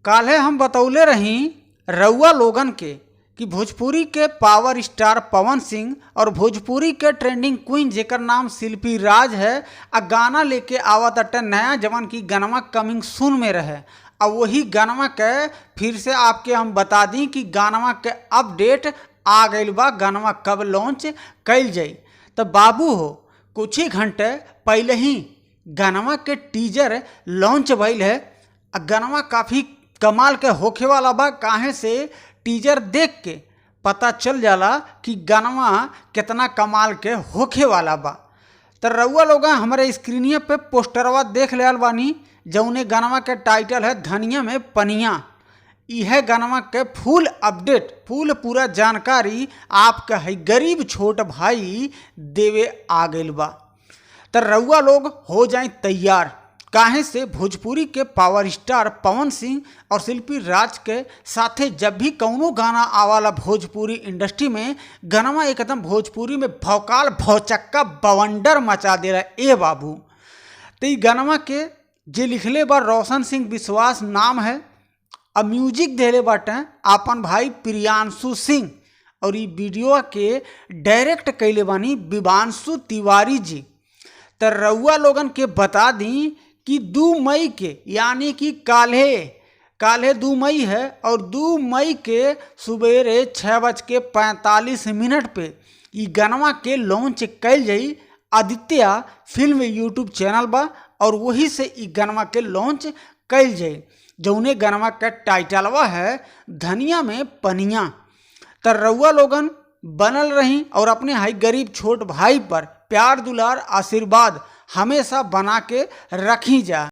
काल्हे हम बतौले रही रउआ लोगन के कि भोजपुरी के पावर स्टार पवन सिंह और भोजपुरी के ट्रेंडिंग क्वीन जेकर नाम शिल्पी राज है आ गाना लेके आवत अटे नया जवन की गनवा कमिंग सुन में रहे। आ वही गानवा के फिर से आपके हम बता दी कि गानवा के अपडेट आ गइल बा, गानवा कब लॉन्च कइल जाई। तो बाबू हो कुछ ही घंटे पहले ही गानवा के टीजर लॉन्च भइल है। आ गानवा काफ़ी कमाल के होखे वाला बा, काहे से टीजर देख के पता चल जाला कि गानवा कितना कमाल के होखे वाला बा। तो रउआ लोग हमारे स्क्रीनिया पे पोस्टरवा देख लेल बानी, जौने गानवा के टाइटल है धनिया में पनिया। यह गानवा के फुल अपडेट, फुल पूरा जानकारी आपके है गरीब छोट भाई देवे आ गइल बा। तो रउआ लोग हो जाए तैयार, काहे से भोजपुरी के पावर स्टार पवन सिंह और शिल्पी राज के साथे जब भी कौनो गाना आवाला भोजपुरी इंडस्ट्री में, गानवा एकदम भोजपुरी में भौकाल भौचक्का बवंडर मचा दे रहा ए बाबू। तो ई गानवा के जे लिखले बा रोशन सिंह विश्वास नाम है, और म्यूजिक देले बाटे आपन भाई प्रियांशु सिंह, और ई वीडियो के डायरेक्ट कैले बानी विभांशु तिवारी जी। तो रउआ लोगन के बता दी कि 2 मई के, यानी कि काल्हे 2 मई है, और 2 मई के सुबेरे 6:45 पे ई गानवा के लॉन्च कैल जाई। आदित्य फिल्म यूट्यूब चैनल बा और वही से ई गानवा के लॉन्च कैल जाई, जौने गानवा के टाइटलवा है धनिया में पनिया। तो रउआ लोगन बनल रही और अपने हाई गरीब छोट भाई पर प्यार दुलार आशीर्वाद हमेशा बना के रखी जा।